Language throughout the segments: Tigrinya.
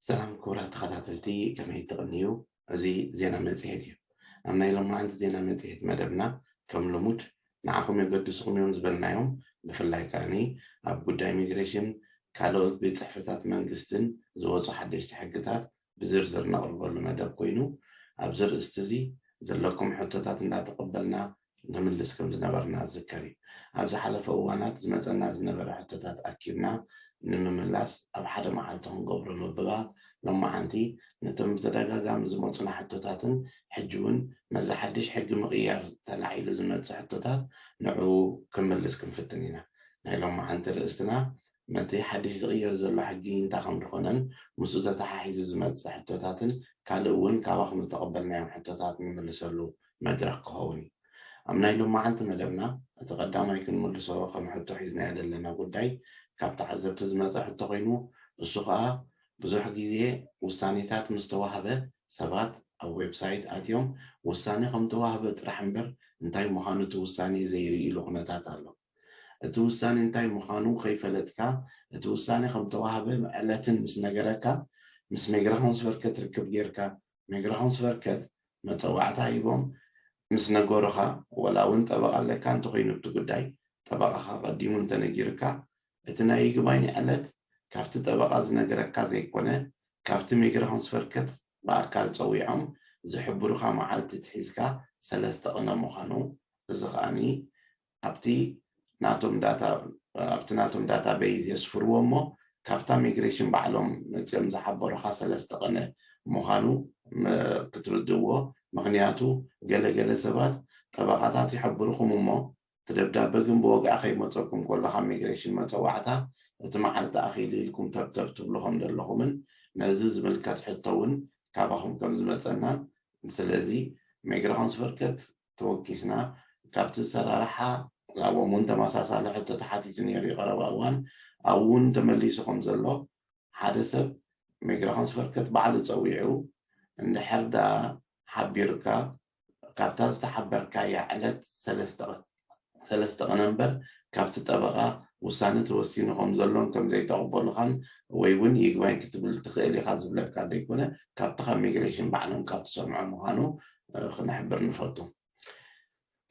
ሰላም ክቡራት ተኸታተልቲ፣ ከመይ ትቕንዩ? እዚ ዜና መጽሔት እዩ። ኣብ ናይ ሎማዓንቲ ዜና መጽሔት መደብና ከም ልሙድ ንዓኹም የገድስኹም እዮም ዝበልናዮም፣ ብፍላይ ከኣኒ ኣብ ጉዳይ ኢሚግሬሽን ካልኦት ቤት ጽሕፈታት መንግስትን ዝወፁ ሓደሽቲ ሕግታት ብዝርዝር ነቕርበሉ መደብ ኮይኑ፣ ኣብዚ ርእስቲ እዚ ዘለኩም ሕቶታት እንዳተቐበልና ንምልስ ከም ዝነበርና ዝዝከር እዩ። ኣብ ዝሓለፈ እዋናት ዝመፀና ዝነበረ ሕቶታት ኣኪብና ንምምላስ ኣብ ሓደ መዓልቲ ክንገብሮ ምብባል፣ ሎማዓንቲ ነቶም ብተደጋጋሚ ዝመፁና ሕቶታትን ሕጂ እውን ነዚ ሓድሽ ሕጊ ምቕያር ተላዒሉ ዝመፅእ ሕቶታት ንዕኡ ክምልስ ክንፍትን ኢና። ናይ ሎማዓንቲ ርእስትና ነቲ ሓድሽ ዝቕየር ዘሎ ሕጊ እንታይ ከም ዝኾነን ምስኡ ተተሓሒዙ ዝመፅእ ሕቶታትን ካልእ እውን ካባኹም ዝተቐበልናዮም ሕቶታት ንምልሰሉ መድረኽ ክኸውን እዩ። ኣብ ናይ ሎማዓንቲ መደብና እቲ ቀዳማይ ክንምልሶ ከም ሕቶ ሒዝናዮ ዘለና ጉዳይ ካብ ተዓዘብቲ ዝመፀ ሕቶ ኮይኑ፣ እሱ ከዓ ብዙሕ ግዜ ውሳኔታት ምስ ተዋህበ ሰባት ኣብ ዌብሳይት ኣትዮም ውሳኔ ከም ተዋህበ ጥራሕ እምበር እንታይ ምዃኑ እቲ ውሳኔ ዘይርእይሉ ኩነታት ኣሎ። እቲ ውሳኔ እንታይ ምዃኑ ከይፈለጥካ እቲ ውሳኔ ከም ተዋህበ ዕለትን ምስ ነገረካ ምስ ሜግራሆንስቨርከት ርክብ ጌርካ ሜግራሆንስቨርከት መፀዋዕታ ሂቦም ምስ ነገሩኻ፣ ወላ እውን ጠበቓ ኣለካ እንተኾይኑ እቲ ጉዳይ ጠበቓኻ ቀዲሙ እንተነጊርካ፣ እቲ ናይ ይግባኝ ዕለት ካብቲ ጠበቓ ዝነገረካ ዘይኮነ ካብቲ ሜግራሆንስቨርከት ብኣካል ፀዊዖም ዝሕብሩኻ መዓልቲ ትሒዝካ ሰለስተ ቅነ ምዃኑ፣ እዚ ከኣኒ ኣብቲ ናቶም ዳታ ኣብቲ ናቶም ዳታ ቤዝ የስፍርዎ እሞ ካብታ ሚግሬሽን ባዕሎም መፅኦም ዝሓበሩኻ ሰለስተ ቅነ ምዃኑ ክትርድእዎ። ምኽንያቱ ገለገለ ሰባት ጠበቓታት ይሕብሩኹም እሞ እቲ ደብዳበ ግን ብወግዒ ከይመፀኩም ከሎ ካብ ሚግሬሽን መፀዋዕታ እቲ መዓልቲ ኣኺሉ ኢልኩም ተብተብ ትብሉ ከም ዘለኹምን ነዚ ዝምልከት ሕቶ እውን ካባኹም ከም ዝመፀናን ስለዚ ሜግራሆንስቨርከት ተወኪስና ካብቲ ኣሰራርሓ ኣብኦም እውን ተመሳሳሊ ሕቶ ተሓቲቱ ነይሩ እዩ ቀረባ እዋን ኣብኡ እውን ተመሊሱ ከም ዘሎ ሓደ ሰብ ሜግራሆንስቨርከት ባዕሉ ፀዊዑ እንድሕር ደኣ ሓቢርካ ካብታ ዝተሓበርካያ ዕለት ሰለስተ ሰለስተ ቅነ እምበር ካብቲ ጠበቓ ውሳነ ተወሲኑ ከም ዘሎን ከም ዘይተቐበሉኻን ወይ እውን ይግባኝ ክትብል ትኽእል ኢኻ ዝብለካ ዘይኮነ ካብቲ ካብ ሚግሬሽን ባዕሎም ካብ ትሰምዖ ምዃኑ ክነሕብር ንፈቱ።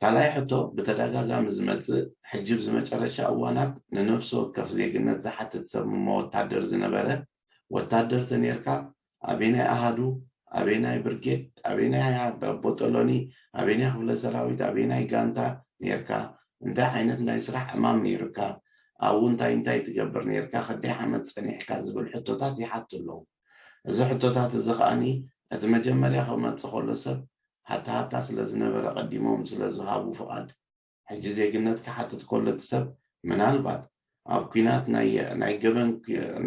ካልኣይ ሕቶ ብተደጋጋሚ ዝመፅእ ሕጂ ብዝመጨረሻ እዋናት ንነፍሲ ወከፍ ዜግነት ዝሓትት ሰብ እሞ ወታደር ዝነበረ ወታደር ተኔርካ ኣበየናይ ኣሃዱ ኣበየናይ ብርጌድ ኣበየናይ ቦጦሎኒ ኣበየናይ ክፍለ ሰራዊት ኣበየናይ ጋንታ ኔርካ እንታይ ዓይነት ናይ ስራሕ ዕማም ኔሩካ ኣብኡ እንታይ እንታይ ትገብር ኔርካ ክንደይ ዓመት ፀኒሕካ ዝብል ሕቶታት ይሓቱ ኣለዉ እዚ ሕቶታት እዚ ከዓኒ እቲ መጀመርያ ክመፅእ ከሎ ሰብ ሃታሃታ ስለ ዝነበረ ቀዲሞም ስለ ዝሃቡ ፍቓድ ሕጂ ዜግነት ክሓትት ከሎ እቲ ሰብ ምናልባት ኣብ ኲናት ናይ ናይ ገበን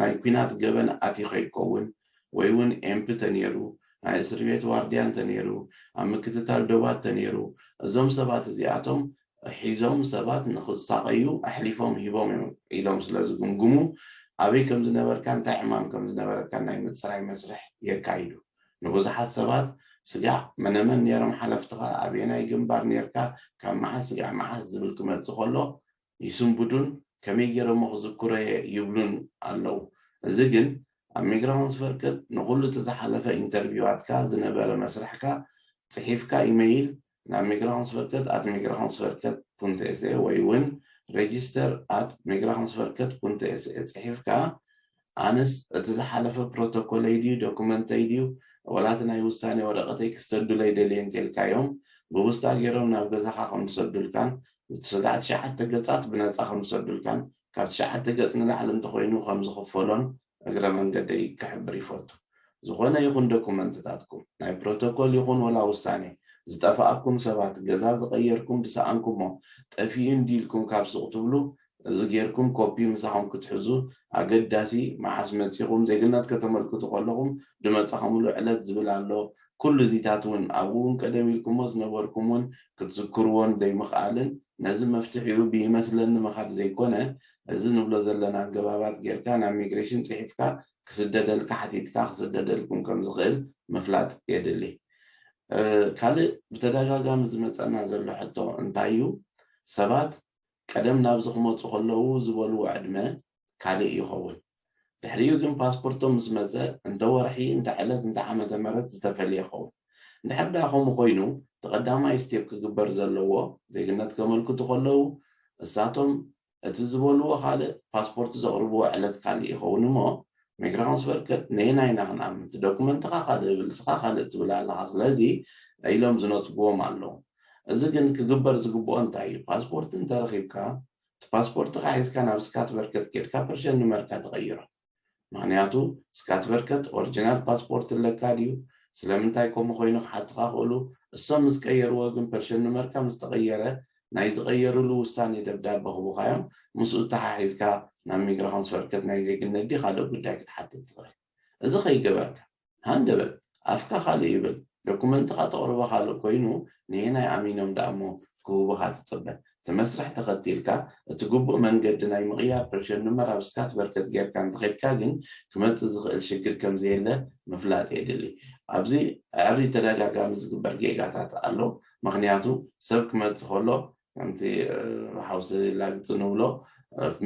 ናይ ኲናት ገበን ኣትዩ ከይከውን ወይ እውን ኤምፒ ተነይሩ ናይ እስር ቤት ዋርድያ እንተነይሩ ኣብ ምክትታል ዶባት ተነይሩ እዞም ሰባት እዚኣቶም ሒዞም ሰባት ንክሳቐዩ ኣሕሊፎም ሂቦም እዮም ኢሎም ስለ ዝግምግሙ ኣበይ ከም ዝነበርካ እንታይ ዕማም ከም ዝነበረካ ናይ ምፅራይ መስርሕ የካይዱ ንብዙሓት ሰባት ስጋዕ መነመን ነይሮም ሓለፍትኻ ኣበየናይ ግንባር ነይርካ ካብ መዓስ ስጋዕ መዓስ ዝብል ክመፅእ ከሎ ይስንብዱን ከመይ ገይሮሞ ክዝክሮየ ይብሉን ኣለዉ። እዚ ግን ኣብ ሚግራሆንስቨርከት ንኹሉ እቲ ዝሓለፈ ኢንተርቪዋትካ ዝነበረ መስርሕካ ፅሒፍካ ኢመይል ናብ ሚግራሆንስቨርከት ኣት ሚግራሆንስቨርከት ፑንት ኤስኤ ወይ እውን register at migrationsverket punkt se ፅሒፍካ ኣነስ እቲ ዝሓለፈ ፕሮቶኮለይ ድዩ ዶኩመንተይ ድዩ ወላ እቲ ናይ ውሳኔ ወረቐተይ ክሰዱለይ ደልየ እንተልካዮም ብቡስታ ገይሮም ናብ ገዛኻ ከም ዝሰዱልካን ስጋዕ ትሽዓተ ገጻት ብነጻ ከም ዝሰዱልካን ካብ ትሽዓተ ገጽ ንላዕሊ እንተኾይኑ ከም ዝኽፈሎን እግረ መንገደይ ክሕብር ይፈቱ። ዝኾነ ይኹን ዶኩመንትታትኩም ናይ ፕሮቶኮል ይኹን ወላ ውሳኔ ዝጠፋኣኩም ሰባት ገዛ ዝቐየርኩም ዝሰኣንኩሞ ጠፊኡ እንዲ ኢልኩም ካብ ሱቕ ትብሉ እዚ ጌርኩም ኮፒ ምሳኹም ክትሕዙ ኣገዳሲ መዓስ መጺኹም ዜግነት ከተመልክቱ ከለኹም ድመጻኹምሉ ዕለት ዝብል ኣሎ ኩሉ እዚታት እውን ኣብኡ እውን ቀደም ኢልኩሞ ዝነበርኩም እውን ክትዝክርዎን ደይምኽኣልን ነዚ መፍትሒኡ ብይመስለኒ ምኻድ ዘይኮነ እዚ ንብሎ ዘለና ኣገባባት ጌርካ ናብ ሚግሬሽን ጽሒፍካ ክስደደልካ ሓቲትካ ክስደደልኩም ከም ዝኽእል ምፍላጥ የድሊ። ካልእ ብተደጋጋሚ ዝመፀና ዘሎ ሕቶ እንታይ እዩ? ሰባት ቀደም ናብዚ ክመፁ ከለዉ ዝበልዎ ዕድመ ካልእ ይኸውን። ድሕሪኡ ግን ፓስፖርቶም ምስ መፀ እንተ ወርሒ እንተ ዕለት እንተ ዓመተ ምህረት ዝተፈልየ ይኸውን። እንድሕር ዳ ከምኡ ኮይኑ እቲ ቀዳማይ ስቴፕ ክግበር ዘለዎ ዜግነት ከመልክቱ ከለዉ እሳቶም እቲ ዝበልዎ ካልእ ፓስፖርት ዘቕርብዎ ዕለት ካልእ ይኸውን እሞ ሚግራሽንስቨርከት ነየናይ ኢና ክንኣምን? እቲ ዶኩመንትኻ ካልእ ይብል፣ ንስኻ ካልእ ትብል ኣለኻ። ስለዚ ኢሎም ዝነፅግዎም ኣለዉ። እዚ ግን ክግበር ዝግብኦ እንታይ እዩ? ፓስፖርት እንተረኺብካ እቲ ፓስፖርትኻ ሒዝካ ናብ ስካትቨርከት ኬድካ ፐርሸን ንመርካ ትቐይሮ። ምክንያቱ ስካትቨርከት ኦሪጂናል ፓስፖርት ኣለካ ድዩ? ስለምንታይ ከምኡ ኮይኑ ክሓቱኻ ክእሉ። እሶም ምስ ቀየርዎ ግን ፐርሸን ንመርካ ምስ ተቐየረ ናይ ዝቐየሩሉ ውሳኔ ደብዳበ ክቡኻዮም ምስኡ ተሓሒዝካ ናብ ሚግራሽንስቨርከት ናይ ዜግነት ድዩ ካልእ ጉዳይ ክትሓትት ትኽእል። እዚ ከይገበርካ ሃንደበት ኣፍካ ካልእ ይብል ዶኩመንትኻ ተቕርቦ ካልእ ኮይኑ ንየናይ ኣሚኖም ደኣ እሞ ክህቡኻ ትፅበ? እቲ መስርሕ ተኸቲልካ እቲ ግቡእ መንገዲ ናይ ምቕያር ፐርሸን ንመር ኣብ ስካትቨርከት ጌርካ እንተኸድካ ግን ክመፅእ ዝኽእል ሽግር ከም ዘየለ ምፍላጥ የድሊ። ኣብዚ ዕሪ ተደጋጋሚ ዝግበር ጌጋታት ኣሎ። ምክንያቱ ሰብ ክመፅእ ከሎ ከምቲ ሓውሲ ላግፂ ንብሎ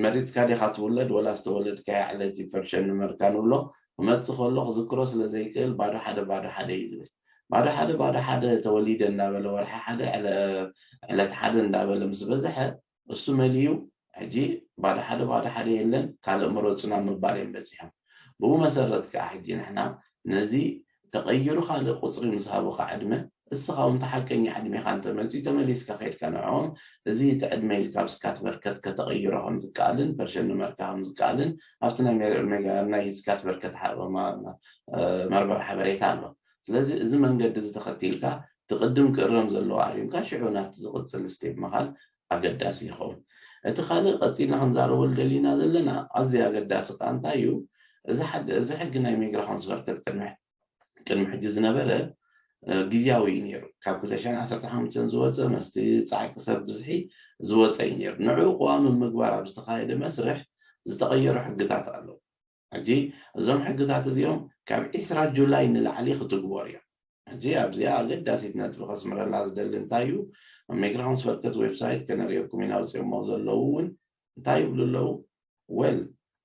መሪፅካ ዲኻ ትውለድ ወላ ዝተወለድካያ ዕለት ፐርሸን ንመርካ ንብሎ ክመፅእ ከሎ ክዝክሮ ስለ ዘይክእል ባዶ ሓደ ባዶ ሓደ እዩ ዝብል። ባዶ ሓደ ባዶ ሓደ ተወሊደ እንዳበለ ወርሒ ሓደ ዕለት ሓደ እንዳበለ ምስ በዝሐ እሱ መሊኡ ሕጂ ባዶ ሓደ ባዶ ሓደ የለን ካልእ ምረፁና ምባል እዮም በፂሖም። ብኡ መሰረት ከዓ ሕጂ ንሕና ነዚ ተቐይሩ ካልእ ቁፅሪ ምስ ሃቡኻ ዕድመ እስኻ እውን ተሓቀኛ ዕድሜኻ እንተመፅኡ ተመሊስካ ከይድካ ንዕኦም እዚ እቲ ዕድመ ኢልካ ኣብ ስካትቨርከት ከተቐይሮ ከም ዝከኣልን ፐርሸን ንመርካ ከም ዝከኣልን ኣብቲ ናይ ስካትቨርከት መርበብ ሓበሬታ ኣሎ። ስለዚ እዚ መንገዲ እዚ ተኸቲልካ እቲ ቅድም ክእረም ዘለዎ ኣሪምካ ሽዑ ናብቲ ዝቕፅል ስቴፕ ምኻድ ኣገዳሲ ይኸውን። እቲ ካልእ ቀፂልና ክንዛረበሉ ደሊና ዘለና ኣዝዩ ኣገዳሲ ከዓ እንታይ እዩ? እዚ ሕጊ ናይ ሚግራሽንስቨርከት ቅድሚ ሕጂ ዝነበረ ግዝያዊ እዩ ነይሩ። ካብ ክልተ ሽሕን ዓሰርተ ሓሙሽተን ዝወፀ መስቲ ፃዕቂ ሰብ ብዝሒ ዝወፀ እዩ ነይሩ። ንዕኡ ቀዋሚ ምግባር ኣብ ዝተኻየደ መስርሕ ዝተቐየሩ ሕግታት ኣለዉ። ሕጂ እዞም ሕግታት እዚኦም ካብ ዒስራ ጁላይ ንላዕሊ ክትግበሩ እዮም። ሕጂ ኣብዚኣ ኣገዳሲት ነጥቢ ከስምረላ ዝደሊ እንታይ እዩ? ኣብ ሚግራሽንስቨርከት ዌብሳይት ከነርእየኩም ኢና ኣውፅኦሞ ዘለዉ እውን እንታይ ይብሉ ኣለዉ? ወል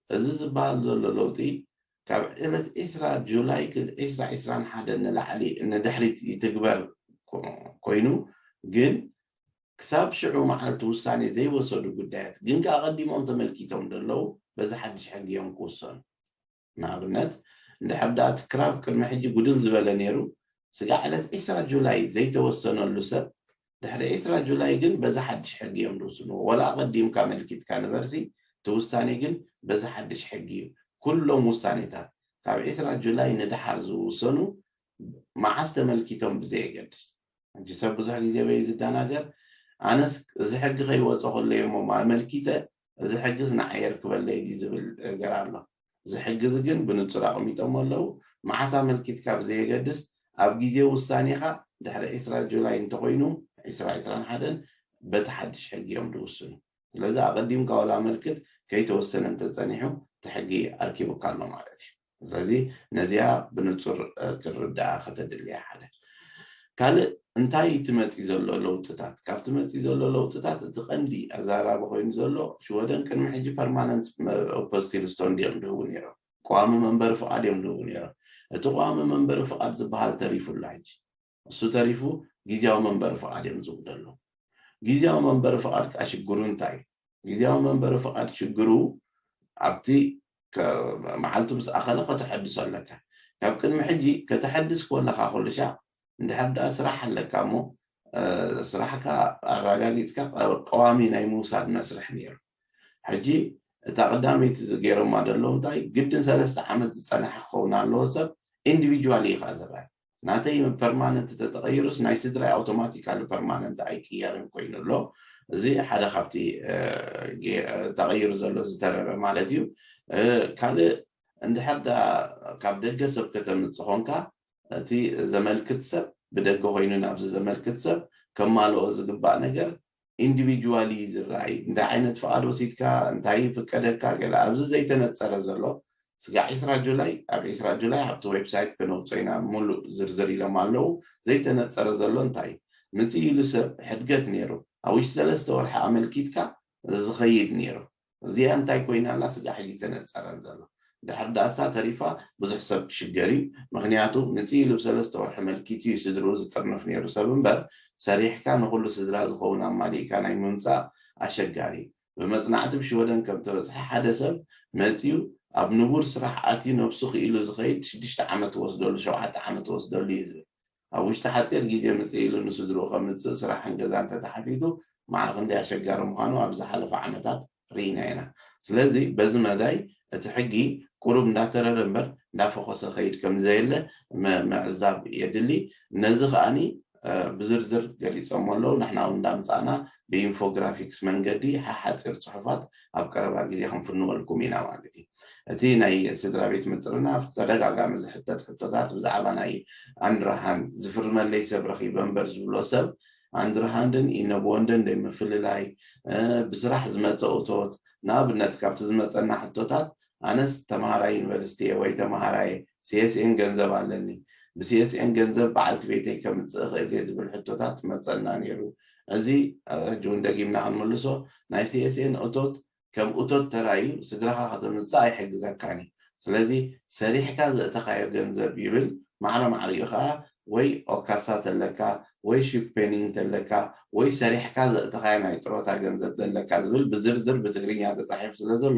እዚ ዝበሃል ዘሎ ለውጢ ካብ ዕለት ዒስራ ጁላይ ዒስራ ዒስራን ሓደን ንላዕሊ ንድሕሪት ይትግበር ኮይኑ ግን ክሳብ ሽዑ መዓልቲ ውሳኔ ዘይወሰዱ ጉዳያት ግን ከኣ ኣቐዲሞም ተመልኪቶም ዘለዉ በዚ ሓድሽ ሕጊ እዮም ክውሰኑ። ንኣብነት እንድሕር ደኣ እቲ ክራብ ቅድሚ ሕጂ ጉድል ዝበለ ነይሩ ስጋዕ ዕለት ዒስራ ጁላይ ዘይተወሰነሉ ሰብ ድሕሪ ዒስራ ጁላይ ግን በዚ ሓድሽ ሕጊ እዮም ዝውስንዎ። ወላ ኣቐዲምካ ኣመልኪትካ ንበርሲ እቲ ውሳኔ ግን በዚ ሓድሽ ሕጊ እዩ። ኩሎም ውሳኔታት ካብ ዒስራ ጁላይ ንደሓር ዝውሰኑ መዓስ ተመልኪቶም ብዘየገድስ ሕጂ ሰብ ብዙሕ ግዜ በይ ዝደናገር ኣነስ እዚ ሕጊ ከይወፀ ከሎ እሞ ኣመልኪተ እዚ ሕግስ ንዓይ የርክበለይ ድዩ ዝብል ነገር ኣሎ። እዚ ሕጊ እዚ ግን ብንፁር ኣቐሚጦም ኣለዉ። መዓስ ኣመልኪትካ ብዘየገድስ ኣብ ግዜ ውሳኔኻ ድሕሪ ዒስራ ጁላይ እንተኮይኑ ዒስራ ዒስራን ሓደን በቲ ሓድሽ ሕጊ እዮም ዝውስኑ። ስለዚ ኣቐዲምካ ዋላ ኣመልክት ከይተወሰነ እንተፀኒሑ እቲ ሕጊ ኣርኪቡካ ኣሎ ማለት እዩ። ስለዚ ነዚኣ ብንፁር ክንርዳኣ ከተድልያ ሓደ ካልእ እንታይ ትመፂ ዘሎ ለውጥታት ካብቲ መፂ ዘሎ ለውጥታት እቲ ቀንዲ ኣዛራቢ ኮይኑ ዘሎ ሽወደን ቅድሚ ሕጂ ፐርማነንት ኦፖስቲል ስቶን ድዮም ድህቡ ነይሮም። ቋሚ መንበሪ ፍቓድ እዮም ድህቡ ነይሮም። እቲ ቋሚ መንበሪ ፍቓድ ዝበሃል ተሪፉላ ሕጂ እሱ ተሪፉ ግዜያዊ መንበሪ ፍቓድ እዮም ዝህቡ ዘለዉ። ግዜያዊ መንበሪ ፍቓድ ከዓ ሽግሩ እንታይ እዩ? ግዜያዊ መንበሪ ፍቓድ ሽግሩ ኣብቲ መዓልቱ ምስ ኣኸለ ከተሐድሶ ኣለካ። ካብ ቅድሚ ሕጂ ከተሐድስ ከለካ ኩሉ ሻዕ እንድሕር ደኣ ስራሕ ኣለካ እሞ ስራሕካ ኣረጋጊፅካ ቀዋሚ ናይ ምውሳድ መስርሕ ነይሩ። ሕጂ እታ ቀዳመይቲ ገይሮማ ዘለዉ እንታይ ግድን ሰለስተ ዓመት ዝፀንሐ ክኸውን ኣለዎ ሰብ ኢንዲቪጁዋል እዩ ከዓ ዝረአ ናተይ ፐርማነንት ተተቐይሩስ ናይ ስድራይ ኣውቶማቲካሊ ፐርማነንት ኣይቅየርን ኮይኑ ኣሎ። እዚ ሓደ ካብቲ ተቐይሩ ዘሎ ዝተረረ ማለት እዩ። ካልእ እንድሕር ዳ ካብ ደገ ሰብ ከተምፅእ ኮንካ እቲ ዘመልክት ሰብ ብደገ ኮይኑ ናብዚ ዘመልክት ሰብ ከማልኦ ዝግባእ ነገር ኢንዲቪጁዋሊ ዝረኣይ እንታይ ዓይነት ፍቓድ ወሲድካ እንታይ ፍቀደካ ገለ ኣብዚ ዘይተነፀረ ዘሎ ስጋዕ ዒስራ ጁላይ ኣብ ዒስራ ጁላይ ኣብቲ ዌብሳይት ከነውፅኦ ኢና። ሙሉእ ዝርዝር ኢሎም ኣለዉ። ዘይተነፀረ ዘሎ እንታይ እዩ? ምፅእ ኢሉ ሰብ ሕድገት ነይሩ፣ ኣብ ውሽጢ ሰለስተ ወርሒ ኣመልኪትካ ዝኸይድ ነይሩ። እዚኣ እንታይ ኮይና ኣላ? ስጋዕ ሕጂ ተነፀረን ዘሎ። ድሕር ዳእሳ ተሪፋ ብዙሕ ሰብ ክሽገር እዩ። ምክንያቱ ምፅእ ኢሉ ብሰለስተ ወርሒ መልኪቱ እዩ ስድርኡ ዝጥርንፍ ነይሩ ሰብ እምበር፣ ሰሪሕካ ንኩሉ ስድራ ዝኸውን ኣማሊእካ ናይ ምምፃእ ኣሸጋሪ እዩ። ብመፅናዕቲ ብሽወደን ከም ተበፅሐ ሓደ ሰብ መፅዩ ኣብ ንቡር ስራሕ ኣትዩ ነብሱ ክኢሉ ዝኸይድ ሽዱሽተ ዓመት ወስደሉ፣ ሸውዓተ ዓመት ወስደሉ እዩ ዝብል። ኣብ ውሽጢ ሓፂር ግዜ ምፅእ ኢሉ ንስድርኡ ከምፅእ ስራሕን ገዛን ተተሓቲቱ ማዕረ ክንደይ ኣሸጋሪ ምዃኑ ኣብ ዝሓለፈ ዓመታት ርኢና ኢና። ስለዚ በዚ መዳይ እቲ ሕጊ ቁሩብ እንዳተረረ እምበር እንዳፈኾሰ ከይድ ከም ዘየለ ምዕዛብ የድሊ። ነዚ ከዓኒ ብዝርዝር ገሊፆም ኣለዉ። ንሕና እውን እንዳምፃእና ብኢንፎግራፊክስ መንገዲ ሓሓፂር ፅሑፋት ኣብ ቀረባ ግዜ ክንፍንወልኩም ኢና ማለት እዩ። እቲ ናይ ስድራ ቤት ምጥርናፍ ተደጋጋሚ ዝሕተት ሕቶታት ብዛዕባ ናይ ኣንድራሃን ዝፍርመለይ ሰብ ረኺበ እምበር ዝብሎ ሰብ ኣንድርሃንድን ኢነብወንድን ደይ ምፍልላይ፣ ብስራሕ ዝመፀ እቶት፣ ንኣብነት ካብቲ ዝመፀና ሕቶታት ኣነስ ተምሃራይ ዩኒቨርሲቲ ወይ ተምሃራይ ሲኤስኤን ገንዘብ ኣለኒ፣ ብሲኤስኤን ገንዘብ በዓልቲ ቤተይ ከምፅእ እኽእል እየ ዝብል ሕቶታት መፀና ነይሩ። እዚ ሕጂ እውን ደጊምና ክንምልሶ ናይ ሲኤስኤን እቶት ከም እቶት ተራእዩ ስድራኻ ከተምፅእ ኣይሕግዘካን እዩ። ስለዚ ሰሪሕካ ዘእተኻዮ ገንዘብ ይብል ማዕረ ማዕሪኡ ከዓ ወይ ኦካሳ ተለካ ወይ ሹክፔኒን ተለካ ወይ ሰሪሕካ ዘእተኻዮ ናይ ጥሮታ ገንዘብ ዘለካ ዝብል ብዝርዝር ብትግርኛ ተፃሒፉ ስለ ዘሎ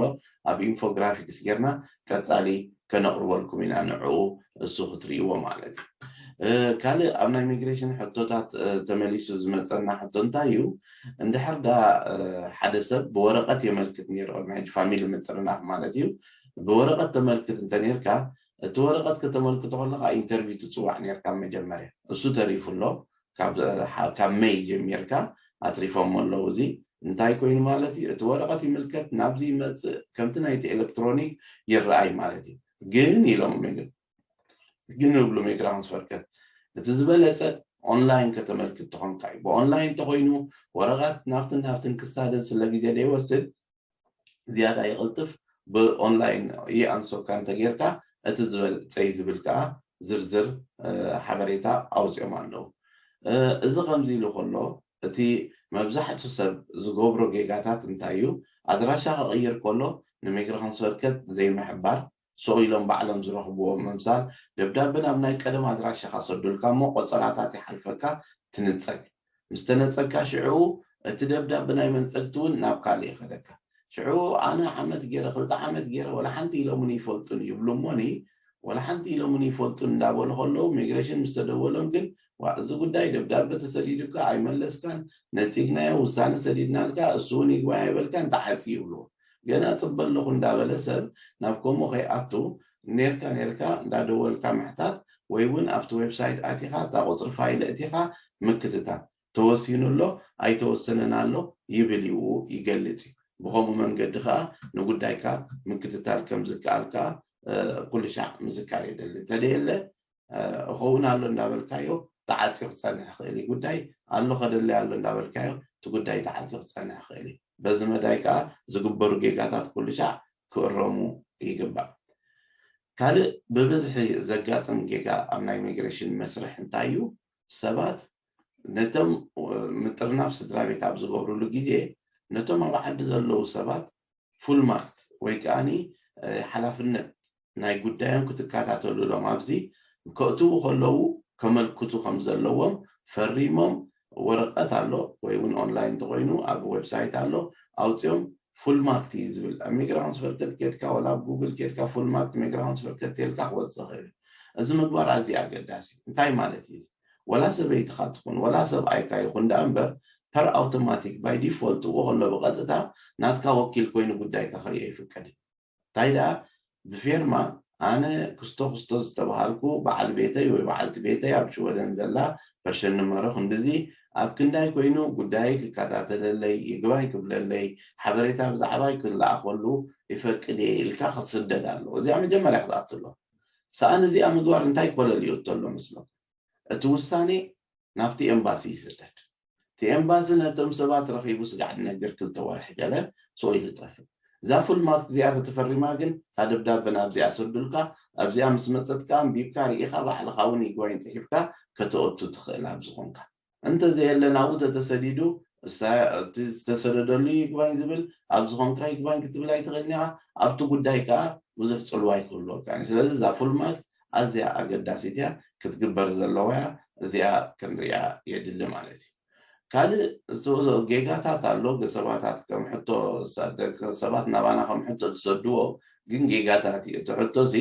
ኣብ ኢንፎግራፊክስ ጌርና ቀፃሊ ከነቕርበልኩም ኢና። ንዕኡ እሱ ክትርእይዎ ማለት እዩ። ካልእ ኣብ ናይ ኢሚግሬሽን ሕቶታት ተመሊሱ ዝመፀና ሕቶ እንታይ እዩ? እንድሕር ዳ ሓደ ሰብ ብወረቐት የመልክት ነይሩ፣ ቅድሚ ሕጂ ፋሚሊ ምጥርናፍ ማለት እዩ፣ ብወረቐት ተመልክት እንተ ነርካ፣ እቲ ወረቐት ከተመልክቶ ከለካ ኢንተርቪው ትፅዋዕ ነርካ መጀመርያ። እሱ ተሪፉ ኣሎ። ካብ ሜይ ጀሚርካ ኣትሪፎም ኣለዉ። እዚ እንታይ ኮይኑ ማለት እዩ? እቲ ወረቐት ይምልከት፣ ናብዚ ይመፅእ፣ ከምቲ ናይቲ ኤሌክትሮኒክ ይረኣይ ማለት እዩ። ግን ኢሎም ግን እብሉ ሜግራውንስ ፈርከት እቲ ዝበለፀ ኦንላይን ከተመልክት ተኾንካ እዩ። ብኦንላይን እንተኮይኑ ወረቐት ናብትን ናብትን ክሳደድ ስለ ግዜ ዘይወስድ ዝያዳ ይቕልጥፍ። ብኦንላይን ይኣንሶካ እንተጌርካ እቲ ዝበለፀ እዩ ዝብል ከዓ ዝርዝር ሓበሬታ ኣውፅኦም ኣለዉ። እዚ ከምዚ ኢሉ ከሎ እቲ መብዛሕቱ ሰብ ዝገብሮ ጌጋታት እንታይ እዩ? ኣድራሻ ክቕይር ከሎ ንሜግራውንስ ፈርከት ዘይምሕባር፣ ሱቕ ኢሎም ባዕሎም ዝረኽብዎ ምምሳል፣ ደብዳበ ናብ ናይ ቀደም ኣድራሻኻ ሰዱልካ እሞ ቆጸራታት ይሓልፈካ፣ ትንጸግ። ምስ ተነጸግካ ሽዕኡ እቲ ደብዳበ ናይ መንጸግቲ እውን ናብ ካልእ ይኸደካ። ሽዕኡ ኣነ ዓመት ገይረ፣ ክልተ ዓመት ገይረ፣ ወላ ሓንቲ ኢሎምኒ ይፈልጡን ይብሉ እሞኒ፣ ወላ ሓንቲ ኢሎምኒ ይፈልጡን እንዳበሉ ከለዉ፣ ሚግሬሽን ምስ ተደወሎም ግን፣ ዋ፣ እዚ ጉዳይ ደብዳበ ተሰዲዱካ ኣይመለስካን፣ ነጺግናዮ፣ ውሳነ ሰዲድናልካ፣ እሱ እውን ይግባይ ኣይበልካን፣ ተዓጽዩ ይብልዎ። ገና ጽበ ኣለኹ እንዳበለ ሰብ ናብ ከምኡ ከይኣቱ፣ ኔርካ ኔርካ እንዳደወልካ ምሕታት ወይ እውን ኣብቲ ዌብሳይት ኣቲኻ እታ ቁፅሪ ፋይል ኣእቲኻ ምክትታል። ተወሲኑ ኣሎ ኣይተወሰነን ኣሎ ይብል እዩ ይገልፅ እዩ። ብኸምኡ መንገዲ ከዓ ንጉዳይካ ምክትታል ከም ዝከኣል ከዓ ኩሉ ሻዕ ምዝካር የድሊ። እንተደየለ እኸውን ኣሎ እንዳበልካዮ ተዓፅዩ ክፀንሕ ይኽእል እዩ ጉዳይ። ኣሎ ከደለይ ኣሎ እንዳበልካዮ እቲ ጉዳይ ተዓፅዩ ክፀንሕ ይኽእል እዩ። በዚ መዳይ ከዓ ዝግበሩ ጌጋታት ኩሉ ሻዕ ክእረሙ ይግባእ። ካልእ ብብዝሒ ዘጋጥም ጌጋ ኣብ ናይ ሚግሬሽን መስርሕ እንታይ እዩ? ሰባት ነቶም ምጥርናፍ ስድራ ቤት ኣብ ዝገብርሉ ግዜ ነቶም ኣብ ዓዲ ዘለዉ ሰባት ፉል ማክት ወይ ከዓኒ ሓላፍነት ናይ ጉዳዮም ክትከታተሉ ኢሎም ኣብዚ ከእትዉ ከለዉ ከመልክቱ ከም ዘለዎም ፈሪሞም ወረቀት ኣሎ ወይ እውን ኦንላይን እንተኮይኑ ኣብ ዌብሳይት ኣሎ ኣውፅኦም ፉል ማክት እዩ ዝብል ኣብ ሚግራንስ ፈልከት ኬድካ ወላ ኣብ ጉግል ኬድካ ፉል ማክት ሚግራንስ ፈልከት ቴልካ ክወፅእ ይኽእል እዩ። እዚ ምግባር ኣዝዩ ኣገዳሲ እዩ። እንታይ ማለት እዩ? ወላ ሰበይትኻ ትኹን ወላ ሰብኣይካ ይኹን ደኣ እምበር ፐር ኣውቶማቲክ ባይ ዲፎልት እዎ ከሎ ብቐጥታ ናትካ ወኪል ኮይኑ ጉዳይካ ክርእዮ ይፍቀድ እዩ። እንታይ ደኣ ብፌርማ ኣነ ክስቶ ክስቶ ዝተባሃልኩ በዓል ቤተይ ወይ በዓልቲ ቤተይ ኣብ ሽወደን ዘላ ፐርሸን ንመሮ ክንድዚ ኣብ ክንዳይ ኮይኑ ጉዳይ ክከታተለለይ ይግባይ ክብለለይ ሓበሬታ ብዛዕባይ ክለኣኸሉ ይፈቅድ እየ ኢልካ ክትስደድ ኣለዎ። እዚኣ መጀመርያ ክትኣቱ ኣለዎ። ሰኣን እዚኣ ምግባር እንታይ ኮለል ይእቶ ኣሎ መስለኩም? እቲ ውሳኔ ናብቲ ኤምባሲ ይስደድ። እቲ ኤምባሲ ነቶም ሰባት ረኺቡ ስጋዕ ንነግር ክልተ ወርሒ ገለ ስቕ ኢሉ ይጠፍእ። እዛ ፉልማክት እዚኣ ተተፈሪማ ግን እታ ደብዳበ ናብዚኣ ሰዱልካ ኣብዚኣ ምስ መፀትካ ኣንቢብካ ርኢኻ ባዕልኻ እውን ይግባኝ ፅሒፍካ ከተኦቱ ትኽእል ኣብ ዝኾንካ። እንተዘየለ ናብኡ ተተሰዲዱ እቲ ዝተሰደደሉ ይግባኝ ዝብል ኣብ ዝኾንካ ይግባኝ ክትብል ኣይትኽእልን ኢኻ። ኣብቲ ጉዳይ ከዓ ብዙሕ ፅልዋ ኣይክህልወካ። ስለዚ እዛ ፉልማክት ኣዝያ ኣገዳሲት እያ ክትግበር ዘለዋ እያ። እዚኣ ክንሪኣ የድሊ ማለት እዩ። ካልእ ዝተወሰ ጌጋታት ኣሎ። ገሰባታት ከም ሕቶ ሰባት ናባና ከም ሕቶ ዝሰድዎ ግን ጌጋታት እዩ። እቲ ሕቶ ሲ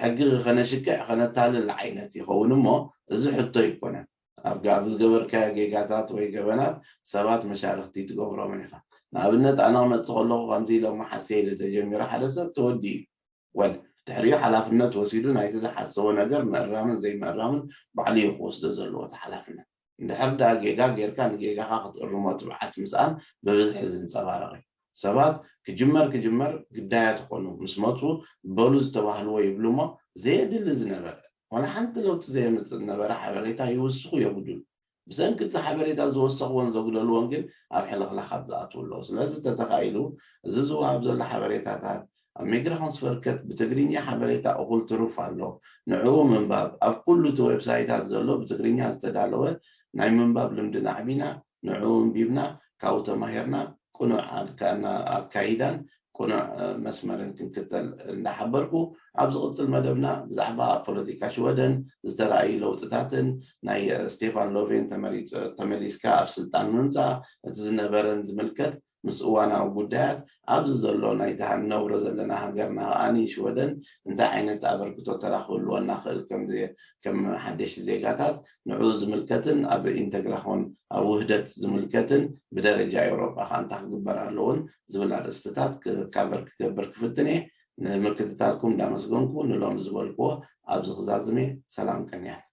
ሕጊ ከነሽክዕ ከነታልል ዓይነት ይኸውን እሞ እዚ ሕቶ ይኮነን። ኣብ ዝገበርካዮ ጌጋታት ወይ ገበናት ሰባት መሻርክቲ ትገብሮምን ኢኻ። ንኣብነት ኣነ ክመፅእ ከለኹ ከምዚ ኢሎም ሓሰይ ኢለ ተጀሚሩ ሓደ ሰብ ተወዲ እዩ ወል ድሕሪኡ ሓላፍነት ወሲዱ ናይቲ ዝሓሰቦ ነገር ምእራምን ዘይምእራምን ባዕሉ እዩ ክወስዶ ዘለዎ እቲ ሓላፍነት። እንድሕር ዳ ጌጋ ጌርካ ንጌጋኻ ክትእርሞ ትብዓት ምስኣን ብብዝሒ ዝንፀባረቕ እዩ። ሰባት ክጅመር ክጅመር ግዳያት ይኾኑ ምስ መፁ በሉ ዝተባህልዎ ይብሉ እሞ ዘየድሊ ዝነበረ ዋላ ሓንቲ ለውጢ ዘየምፅእ ዝነበረ ሓበሬታ ይውስኹ የጉድሉ። ብሰንኪ እቲ ሓበሬታ ዝወሰኽዎን ዘጉደልዎን ግን ኣብ ሕልኽላኻት ዝኣትዉ ኣለዉ። ስለዚ ተተኻኢሉ እዚ ዝወሃብ ዘሎ ሓበሬታታት ኣብ ሜግራኾንስ ፈርከት ብትግርኛ ሓበሬታ እኹል ትሩፍ ኣሎ። ንዕኡ ምንባብ ኣብ ኩሉ እቲ ዌብሳይታት ዘሎ ብትግርኛ ዝተዳለወ ናይ ምንባብ ልምዲ ናዕቢና ንዕኡ እንቢብና ካብኡ ተማሂርና ቅኑዕ ኣካይዳን ቅኑዕ መስመርን ክንክተል እንዳሓበርኩ ኣብ ዝቕፅል መደብና ብዛዕባ ፖለቲካ ሽወደን ዝተረኣዩ ለውጥታትን ናይ ስቴፋን ሎቬን ተመሊስካ ኣብ ስልጣን ምምፃእ እቲ ዝነበረን ዝምልከት ምስ እዋናዊ ጉዳያት ኣብዚ ዘሎ ናይታ ንነብሮ ዘለና ሃገርና ከዓኒ ሽወደን እንታይ ዓይነት ኣበርክቶ ተራ ክህልወና ክእል ከም ሓደሽቲ ዜጋታት ንዕኡ ዝምልከትን ኣብ ኢንተግራኾን ኣብ ውህደት ዝምልከትን ብደረጃ ኤውሮጳ ከ እንታይ ክግበር ኣለዎን ዝብል ኣርእስትታት ክካበር ክገብር ክፍትን እየ። ንምክትታልኩም እንዳመስገንኩ ንሎሚ ዝበልክዎ ኣብዚ ክዛዝም እየ። ሰላም ቅንያት።